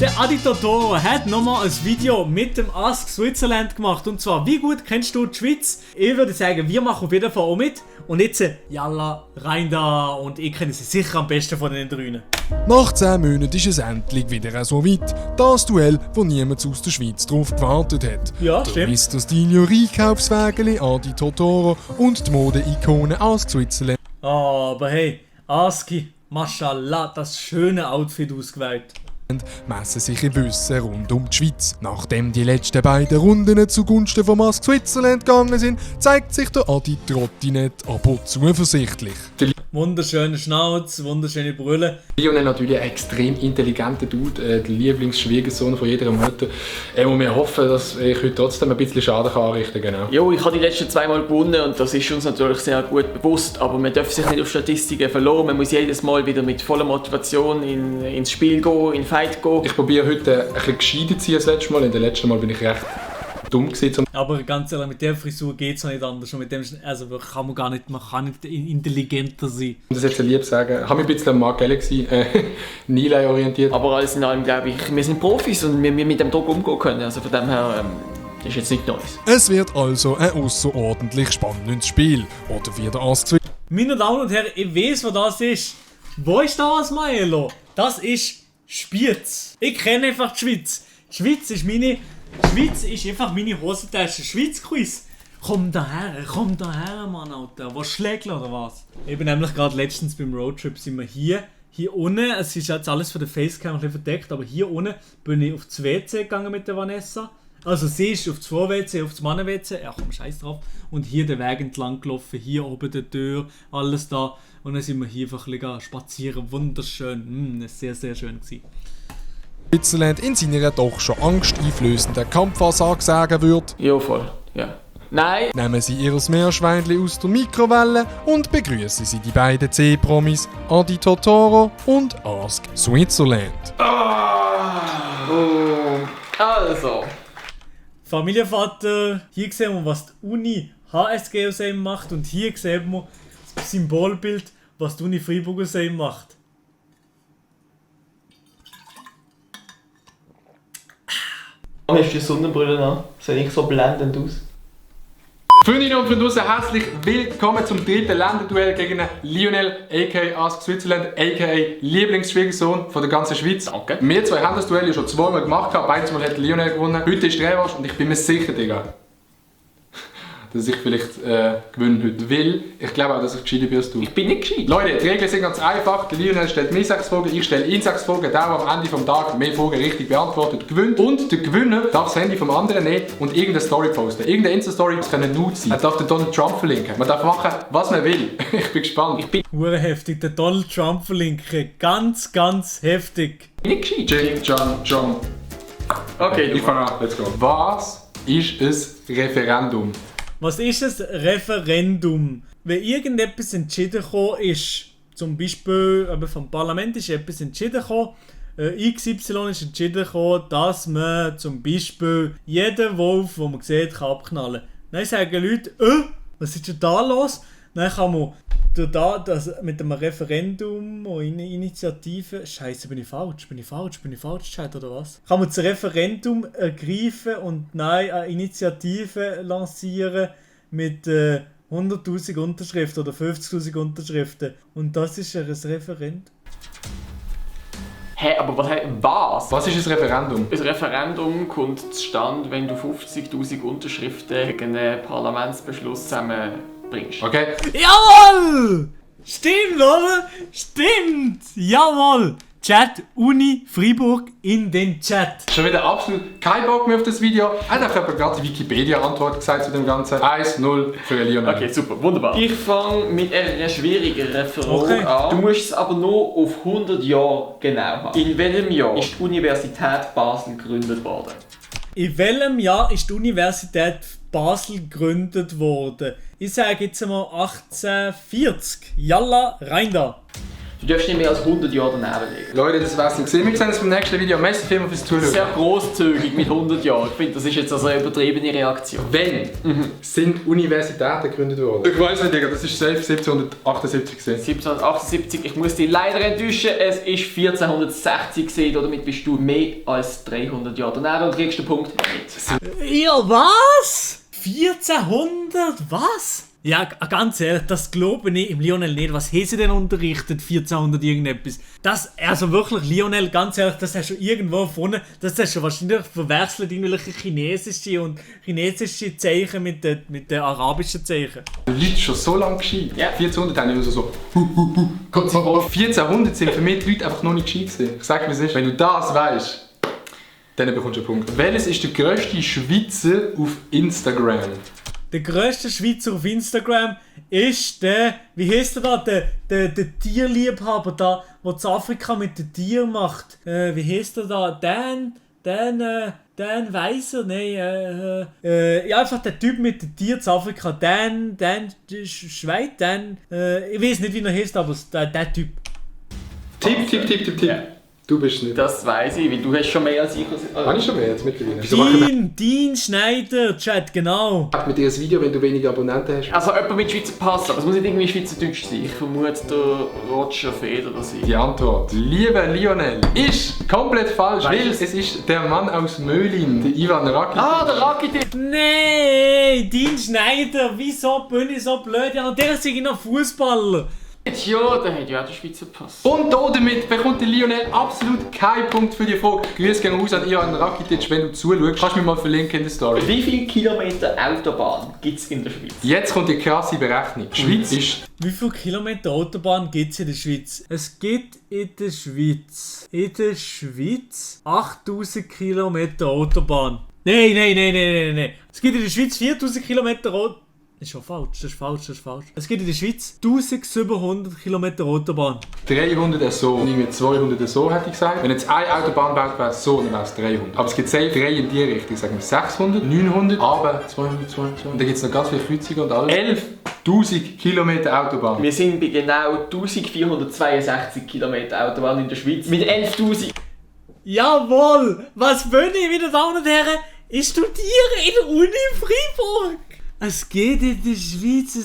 Der Adi Totoro hat nochmal ein Video mit dem Ask Switzerland gemacht. Und zwar, wie gut kennst du die Schweiz? Ich würde sagen, wir machen auf jeden Fall auch mit. Und jetzt, jalla, rein da. Und ich kenne sie sicher am besten von den drei. Nach 10 Monaten ist es endlich wieder so weit. Das Duell, wo niemand aus der Schweiz drauf gewartet hat. Ja, der stimmt. Mr. Stilio Einkaufswägeli, Adi Totoro und die Mode-Ikone Ask Switzerland. Aber hey, Aski, mashallah, das schöne Outfit ausgewählt. Messen sich im Wissen rund um die Schweiz. Nachdem die letzten beiden Runden zugunsten von Ask Switzerland gegangen sind, zeigt sich der Adi Trottinett aber zuversichtlich. Wunderschöne Schnauz, wunderschöne Brille. Lionel natürlich ein extrem intelligenter Dude, der Lieblingsschwiegersohn von jeder Mutter. Und wir hoffen, dass ich heute trotzdem ein bisschen Schaden anrichten kann. Genau. Jo, ich habe die letzten 2 Mal gewonnen und das ist uns natürlich sehr gut bewusst, aber man darf sich nicht auf Statistiken verlassen. Man muss jedes Mal wieder mit voller Motivation ins Spiel gehen, in den Fight gehen. Ich probiere heute ein bisschen gescheiter zu sein als letztes Mal. In den letzten Mal bin ich recht dumm gewesen. Aber ganz ehrlich, mit der Frisur geht es nicht anders. Und mit dem, also man kann nicht intelligenter sein. Um das jetzt lieb sagen, ich habe mich ein bisschen an Mark Galaxy Nilay orientiert. Aber alles in allem glaube ich, wir sind Profis und wir mit dem Druck umgehen können. Also von dem her ist jetzt nichts Neues. Es wird also ein außerordentlich spannendes Spiel. Oder wie der Ask Switzerland. Meine Damen und Herren, ich weiß, was das ist. Wo ist das, Maelo? Das ist Spiez. Ich kenne einfach die Schweiz. Die Schweiz ist einfach meine Hosentasche. Schweiz-Quiz. Komm daher, Mann, Alter. Was Schlägler oder was? Ich bin nämlich gerade letztens beim Roadtrip, sind wir hier unten, es ist jetzt alles von der Facecam ein bisschen verdeckt, aber hier unten bin ich auf das WC gegangen mit der Vanessa. Also sie ist auf das Frau-WC, auf das Mannen-WC, ja komm, scheiß drauf. Und hier den Weg entlang gelaufen, hier oben die Tür, alles da. Und dann sind wir hier einfach ein bisschen spazieren, wunderschön, das war sehr, sehr schön gewesen. Switzerland in seiner doch schon angsteinflößenden Kampfansage sagen würde. Ja, voll. Ja. Nein! Nehmen Sie Ihr Meerschweinchen aus der Mikrowelle und begrüßen Sie die beiden C-Promis Adi Totoro und Ask Switzerland. Also. Familienvater, hier sehen wir, was die Uni HSG aus ihm macht und hier sehen wir das Symbolbild, was die Uni Freiburg aus ihm macht. Warum hast du die Sonnenbrille an? Sieht nicht so blendend aus. Freundinnen und Freunde draussen, herzlich willkommen zum dritten Länderduell gegen Lionel, a.k.a. Ask Switzerland, a.k.a. Lieblingsschwiegersohn von der ganzen Schweiz. Danke. Wir zwei haben das Duell ja schon 2 Mal gemacht, beides Mal hat Lionel gewonnen. Heute ist der Revanche und ich bin mir sicher, Digga, dass ich vielleicht gewinnen heute will. Ich glaube auch, dass ich gescheiter bin als du. Ich bin nicht gescheit. Leute, die Regeln sind ganz einfach. Der Lionel stellt mir 6 Fragen, ich stelle ihm 6 Fragen. Der, der am Ende des Tages mehr Fragen richtig beantwortet, gewinnt. Und der Gewinner darf das Handy vom anderen nehmen und irgendeine Story posten. Irgendeine Insta-Story, das kann Nude sein. Er darf den Donald Trump verlinken. Man darf machen, was man will. Ich bin gespannt. Hure heftig, der Donald Trump verlinken. Ganz, ganz heftig. Ich bin nicht gescheit. John. Okay, Ich fange an, let's go. Was ist ein Referendum? Was ist ein Referendum? Wenn irgendetwas entschieden gekommen ist, zum Beispiel vom Parlament ist etwas entschieden gekommen, XY ist entschieden gekommen, dass man zum Beispiel jeden Wolf, den man sieht, kann abknallen. Dann sagen Leute, was ist denn da los? Dann kann man das mit dem Referendum oder Initiative. Scheiße, bin ich falsch, Chat, oder was? Kann man das Referendum ergreifen und eine Initiative lancieren mit 100'000 Unterschriften oder 50'000 Unterschriften. Und das ist ein Referendum. Hä, aber was? Was ist ein Referendum? Ein Referendum kommt zustande, wenn du 50'000 Unterschriften gegen einen Parlamentsbeschluss zusammenbringst. Okay? Jawohl! Stimmt, oder? Stimmt! Jawohl! Chat Uni Freiburg in den Chat. Schon wieder absolut kein Bock mehr auf das Video. Ich habe gerade die Wikipedia-Antwort gesagt zu dem Ganzen. 1-0 für Lionel. Okay, super, wunderbar. Ich fange mit einer schwierigeren Frage an. Du musst es aber nur auf 100 Jahre genau haben. In welchem Jahr ist die Universität Basel gegründet worden? In welchem Jahr ist die Universität Basel gegründet worden? Ich sage jetzt mal 1840. Jalla, rein da. Du darfst nicht mehr als 100 Jahre daneben legen. Leute, das war's nicht. Wir sehen uns beim nächsten Video. Merci vielmals fürs Zuschauen. Sehr grosszügig mit 100 Jahren. Ich finde, das ist jetzt also eine übertriebene Reaktion. Wenn sind Universitäten gegründet worden? Ich weiß nicht, Digga, das ist safe 1778 gewesen. 1778, ich muss dich leider enttäuschen, es ist 1460 gewesen, damit bist du mehr als 300 Jahre daneben und kriegst den Punkt nicht. Ja, was? 1400? Was? Ja, ganz ehrlich, das glaube ich im Lionel nicht. Was haben sie denn unterrichtet, 1400 irgendetwas? Das, also wirklich, Lionel, ganz ehrlich, das hast du irgendwo gefunden. Das hast du wahrscheinlich verwechselt, irgendwelche chinesische Zeichen mit den arabischen Zeichen. Die Leute schon so lange gescheit. Ja. 1400 haben immer so 1400 sind für mich die Leute einfach noch nicht gescheit gewesen. Ich sag mir es ist, wenn du das weißt, dann bekommst du einen Punkt. Welches ist der grösste Schweizer auf Instagram? Der grösste Schweizer auf Instagram ist der, wie heisst der da, der Tierliebhaber da, der zu Afrika mit den Tieren macht. Wie heisst der da? Dan Weiser? Nein, ja, einfach der Typ mit den Tieren zu Afrika. Dan Schweid, ich weiß nicht, wie er heißt, aber der Typ. Tipp. Ja. Du bist nicht. Das weiss ich, weil du hast schon mehr als ich. Habe ich schon mehr jetzt mittlerweile? Dean Schneider, Chat, genau. Mit dir ein Video, wenn du wenige Abonnenten hast. Also jemand mit Schweizer Pass, aber es muss nicht irgendwie Schweizerdeutsch sein. Ich vermute, der Roger Federer sein. Die Antwort, lieber Lionel, ist komplett falsch, Weißt weil du's? es ist der Mann aus Möhlin, der Ivan Rakitic. Ah, der Rakitic! Nee, Dean Schneider, wieso bin ich so blöd? Ja, und der ist noch Fußballer. Ja, der hat ja auch den Schweizer Pass. Und damit bekommt der Lionel absolut keinen Punkt für die Frage. Grüße gehen raus an Ivan Rakitic, wenn du zuschaust. Kannst du mich mal verlinken in der Story. Wie viele Kilometer Autobahn gibt es in der Schweiz? Jetzt kommt die krasse Berechnung. Die Schweiz ist... Wie viele Kilometer Autobahn gibt es in der Schweiz? Es gibt in der Schweiz 8000 Kilometer Autobahn. Nein. Es gibt in der Schweiz 4000 Kilometer Autobahn. Das ist schon falsch, das ist falsch. Es gibt in der Schweiz 1700 Kilometer Autobahn. 300 so, irgendwie 200 so hätte ich gesagt. Wenn jetzt eine Autobahn baut, wäre es so, dann wäre es 300. Aber es gibt safe 3 in die Richtung, sagen wir 600, 900, aber 200. Und dann gibt es noch ganz viele Kreuziger und alles. 11'000 Kilometer Autobahn. Wir sind bei genau 1462 Kilometer Autobahn in der Schweiz mit 11'000. Jawohl! Was will ich, meine Damen und Herren? Ich studiere in der Uni Freiburg! Es geht in der Schweiz.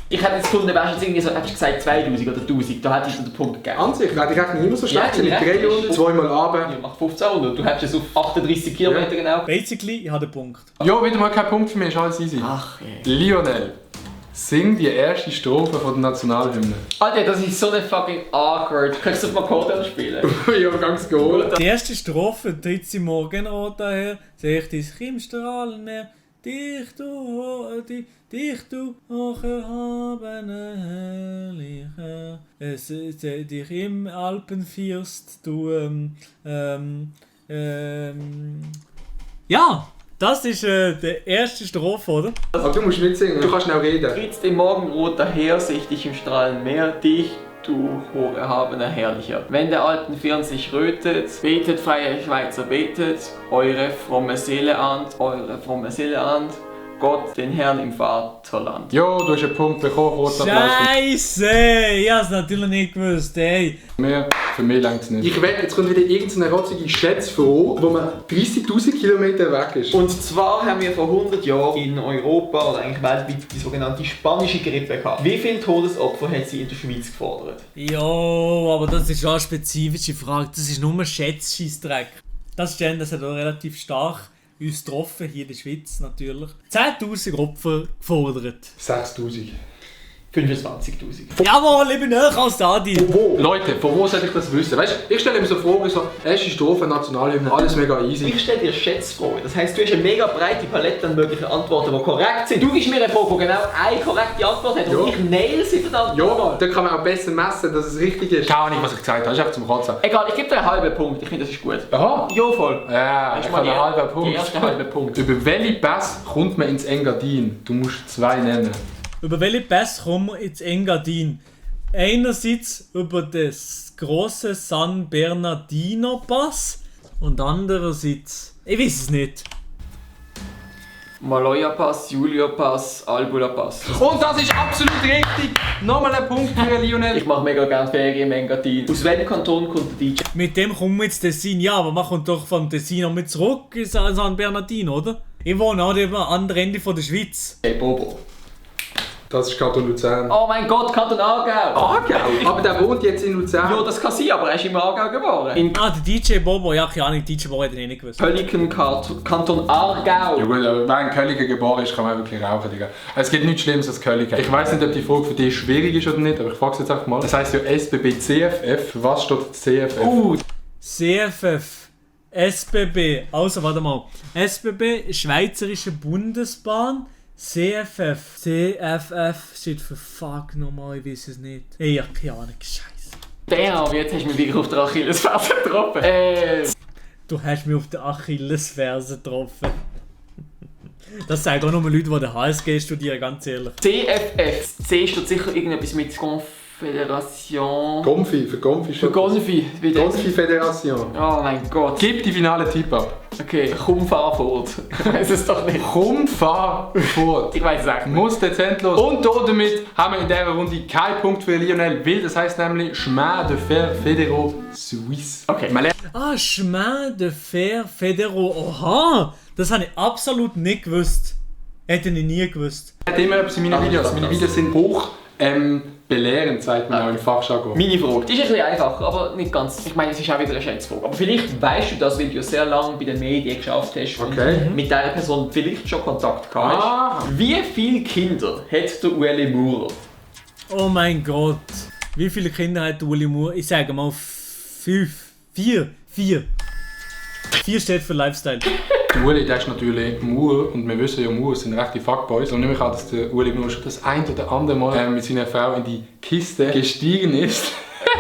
Ich hätte jetzt gefunden, wärst jetzt irgendwie so, hättest du gesagt 2000 oder 1000, da hätte ich dir den Punkt gegeben. An sich, die Rechnung immer so schlecht. Ja, die mit Rechnung 300, ist- zweimal runter. Ja, macht 1500, du hättest es auf 38 Kilometer genau. Basically, ich habe den Punkt. Ja, wieder mal kein Punkt für mich, ist alles easy. Ach ey. Lionel, sing die erste Strophe von der Nationalhymne. Alter, das ist so eine fucking awkward. Kannst du auf Akkordeon spielen? Ja, ganz geholt. Die erste Strophe, 13 Morgenrot daher, sehe ich dein Chiemstrahlen mehr. Dich du hoch erhabene Herrlicher. Dich im Alpenfürst, du, ja, das ist die erste Strophe, oder? Aber du musst mitsingen, du kannst schnell reden. Trittst im Morgenrot daher, seh ich dich im Strahlen Meer, dich, du hocherhabener Herrlicher. Wenn der alten Firn sich rötet, betet freie Schweizer, betet, eure fromme Seele ahnt, Gott, den Herrn im Vaterland. Jo, du hast einen Punkt bekommen, roter Applaus Scheiße! Ich hab's natürlich nicht gewusst, ey. von mir. Für mich längt es nicht. Ich wette, jetzt kommt wieder irgendeine rotzige Schätzfrage, wo man 30'000 Kilometer weg ist. Und zwar haben wir vor 100 Jahren in Europa oder eigentlich weltweit die sogenannte spanische Grippe gehabt. Wie viele Todesopfer hat sie in der Schweiz gefordert? Jo, aber das ist schon eine spezifische Frage. Das ist nur Schätzscheissdreck. Das hat auch relativ stark uns getroffen, hier in der Schweiz natürlich. 10'000 Opfer gefordert. 6'000. 25'000. Jawohl, ich bin näher als Adi. Wo? Leute, von wo sollte ich das wissen? Weißt du, ich stelle mir so Fragen, so erste Strophe, Nationalhymne, alles mega easy. Ich stelle dir Schätzfragen. Das heisst, du hast eine mega breite Palette an möglichen Antworten, die korrekt sind. Du gibst mir eine Frage, die genau eine korrekte Antwort hat und Ja. ich nail sie verdammt. Ja, dann kann man auch besser messen, dass es richtig ist. Keine Ahnung, was ich gesagt habe, das ist einfach zum Kotzen. Egal, ich gebe dir einen halben Punkt. Ich finde, das ist gut. Aha. Ja, voll. Ja, Das ich ist habe mal einen halben Punkt. Die erste halbe Punkt. Über welche Pass kommt man ins Engadin? Du musst 2 nennen. Über welche Pass kommen wir ins Engadin? Einerseits über das große San Bernardino Pass und andererseits, ich weiß es nicht. Maloja Pass, Julia Pass, Albula Pass. Und das ist absolut richtig. Nochmal ein Punkt für Lionel. Ich mache mega gerne Ferien im Engadin. Aus welchem Kanton kommt der DJ? Mit dem kommen wir ins Tessin. Ja, aber man kommt doch vom Tessin noch mit zurück in San Bernardino, oder? Ich wohne auch am anderen Ende von der Schweiz. Hey Bobo. Das ist Kanton Luzern. Oh mein Gott, Kanton Aargau. Aargau? Aber der wohnt jetzt in Luzern. Ja, das kann sein, aber er ist im Aargau geboren. In Der DJ Bobo, ja, keine Ahnung, DJ Bobo hätte ich nicht gewusst. Pölliken Kanton Aargau. Ja gut, aber wenn ein Kölliger geboren ist, kann man wirklich rauchen, Digga. Es gibt nichts Schlimmes als Kölliger. Ich weiss nicht, ob die Frage für dich schwierig ist oder nicht, aber ich frage es jetzt einfach mal. Das heisst ja SBB CFF. Für was steht CFF? CFF, SBB, also warte mal. SBB, Schweizerische Bundesbahn. CFF, CFF steht für fuck nochmal, ich weiß es nicht. Ey, ja, keine Ahnung, scheiße. Damn, jetzt hast du mich wieder auf der Achillesferse getroffen. Du hast mich auf der Achillesferse getroffen. Das sagen auch nur Leute, die den HSG studieren, ganz ehrlich. CFF. C steht sicher irgendetwas mit Konföderation. Confi, für Confi Für Confi. Wie das? Confi-Föderation. Oh mein Gott. Gib die finale Tipp ab. Okay, komm, fahr fort. Ich weiß es doch nicht. Komm, fahr fort. Ich weiß es echt nicht. Muss dezent los. Und damit haben wir in dieser Runde keinen Punkt für Lionel, weil das heisst nämlich Chemin de Fer Fédéraux Suisse. Okay. Chemin de Fer Fédéraux. Oha! Das habe ich absolut nicht gewusst. Hätte ich nie gewusst. Ich habe immer etwas in meinen Videos. Meine Videos sind hoch belehrend, sagt man auch im Fachjargon. Meine Frage. Die ist ein bisschen einfacher, aber nicht ganz. Ich meine, es ist auch wieder eine Schätzfrage. Aber vielleicht weißt du das, weil du sehr lange bei den Medien geschafft hast und mit dieser Person vielleicht schon Kontakt gehabt hast. Wie viele Kinder hat der Ueli Maurer? Oh mein Gott. Wie viele Kinder hat Uli Moore? Ich sage mal 5. 4. 4 steht für Lifestyle. Der Uli, der ist natürlich Mauer und wir wissen ja, Mauer sind rechte Fuckboys. Und nehme ich an, dass der Uli Maurer schon das ein oder andere Mal mit seiner Frau in die Kiste gestiegen ist.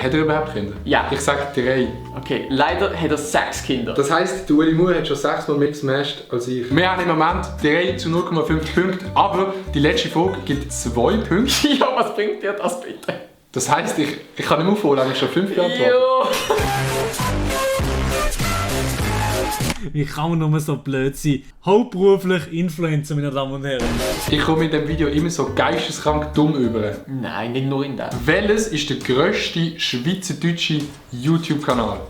Hat er überhaupt Kinder? Ja. Ich sage 3. Okay, leider hat er 6 Kinder. Das heisst, der Uli Maurer hat schon 6 Mal mehr gesmashed als ich. Wir haben im Moment 3 zu 0,5 Punkte, aber die letzte Folge gibt 2 Punkte. Ja, was bringt dir das bitte? Das heisst, ich kann nicht mehr aufholen, ich schon 5 beantwortet. Jo. Wie kann man nur so blöd sein? Hauptberuflich Influencer, meine Damen und Herren. Ich komme in diesem Video immer so geisteskrank dumm über. Nein, nicht nur in dem. Welches ist der grösste schweizerdeutsche YouTube-Kanal?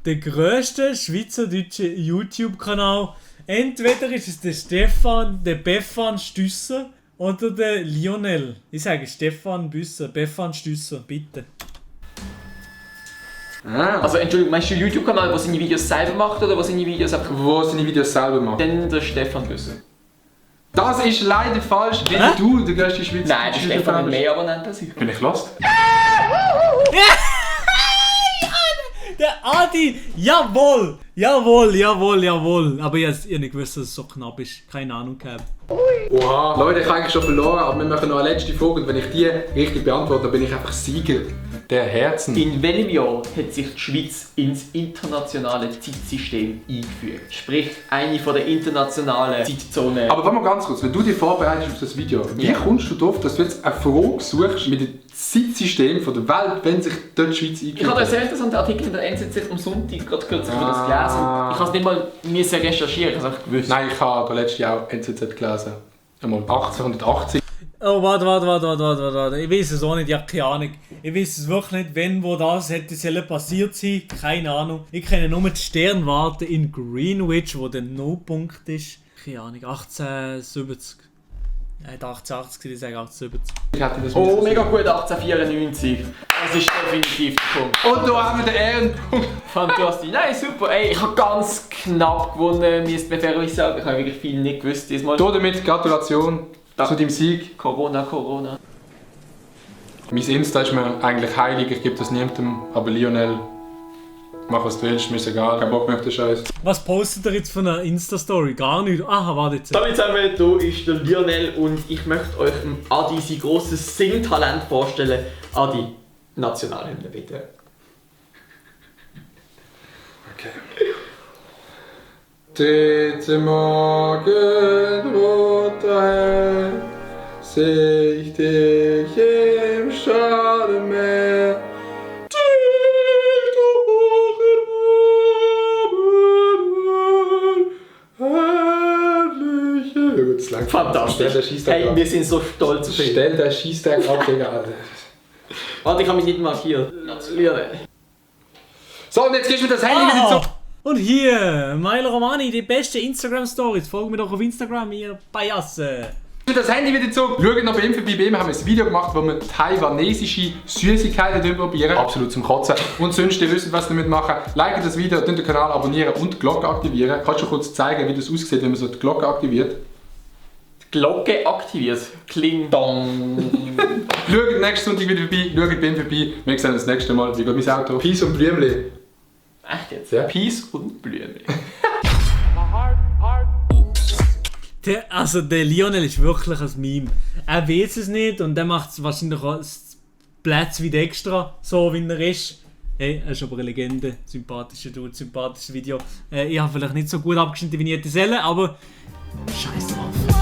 Der grösste schweizerdeutsche YouTube-Kanal. Entweder ist es der Beffan Stüsser oder der Lionel. Ich sage Stefan Büsser, Beffan Stüsser, bitte. Also Entschuldigung, meinst du YouTube-Kanal, der seine Videos selber macht oder was seine Videos einfach... Wo seine Videos selber macht? Dann der Stefan Büsser. Das ist leider falsch, weil du der grösste Schweizer Nein, der Stefan hat mehr Abonnenten als ich. Bin ich lost? Der Adi! Jawohl! Jawohl! Aber ich habe nicht gewusst, dass es so knapp ist. Keine Ahnung gehabt. Oha. Leute, ich habe eigentlich schon verloren, aber wir machen noch eine letzte Frage und wenn ich die richtig beantworte, dann bin ich einfach Sieger der Herzen. In welchem Jahr hat sich die Schweiz ins internationale Zeitsystem eingefügt? Sprich, eine von der internationalen Zeitzonen. Aber warte mal ganz kurz, wenn du dich vorbereitest auf das Video, wie kommst du darauf, dass du jetzt eine Frage suchst mit dem Zeitsystem von der Welt, wenn sich dort die Schweiz eingefügt hat? Ich habe einen sehr interessanten Artikel in der NZZ am Sonntag gerade kürzlich über das gelesen. Ich habe es nicht mal recherchieren, ich habe es einfach gewusst. Nein, ich habe letztes Jahr auch NZZ gelesen. Einmal 1880. Oh, warte. Ich weiß es auch nicht, ja, keine Ahnung. Ich weiß es wirklich nicht, wenn, wo das hätte passiert sein. Keine Ahnung. Ich kenne nur die Sternwarte in Greenwich, wo der No-Punkt ist. Keine Ahnung, 1870. Ja, 1880, ich sage 1870. Oh, mega gut, 1894. Das ist definitiv der Punkt. Und da haben wir den Ehrenpunkt. Fantastisch. Nein, super. Ey, ich habe ganz knapp gewonnen, müsst mir fairerweise sagen. Ich habe wirklich viel nicht gewusst diesmal. Damit Gratulation zu deinem Sieg. Corona. Mein Insta ist mir eigentlich heilig, ich gebe das niemandem, aber Lionel, mach was du willst, mir ist egal, kein Bock mehr auf den Scheiß. Was postet ihr jetzt von einer Insta-Story? Gar nicht. Aha, warte jetzt. Hallo zusammen, hier ist der Lionel und ich möchte euch Adi sein grosses Singtalent vorstellen. Adi, Nationalhymne bitte. Okay. Dritte Morgenroter Hell, seh ich dich im Schadenmeer. fantastisch. Stell den Scheisstag Hey, ab. wir sind so stolz auf ihn. Stell den Scheisstag ab, Digga. Warte, ich habe mich nicht markiert. Lionel. So, und jetzt gibst du mir das Handy wieder zurück. Und hier, Milo Romani, die beste Instagram-Stories. Folgt mir doch auf Instagram, ihr Payasse. Das Handy wieder zurück. Schaut noch bei ihm vorbei. Bei ihm haben wir ein Video gemacht, wo wir taiwanesische Süßigkeiten probieren. Absolut zum Kotzen. Und sonst, ihr wisst, was ihr damit machen. Like das Video, den Kanal abonnieren und die Glocke aktivieren. Kannst du kurz zeigen, wie das aussieht, wenn man so die Glocke aktiviert? Die Glocke aktiviert. Kling dong. Schaut nächsten Sonntag wieder vorbei. Schaut bei ihm vorbei. Wir sehen uns das nächste Mal. Wie geht mein Auto? Peace und Blümli. Echt jetzt? Ja. Peace und Blümchen. Der Lionel ist wirklich ein Meme. Er weiß es nicht und er macht es wahrscheinlich auch Platz wie extra, so wie er ist. Hey, er ist aber eine Legende. Sympathischer Dude, sympathisches Video. Ich habe vielleicht nicht so gut abgeschnitten, wie ich hätte sollen, aber scheiß drauf.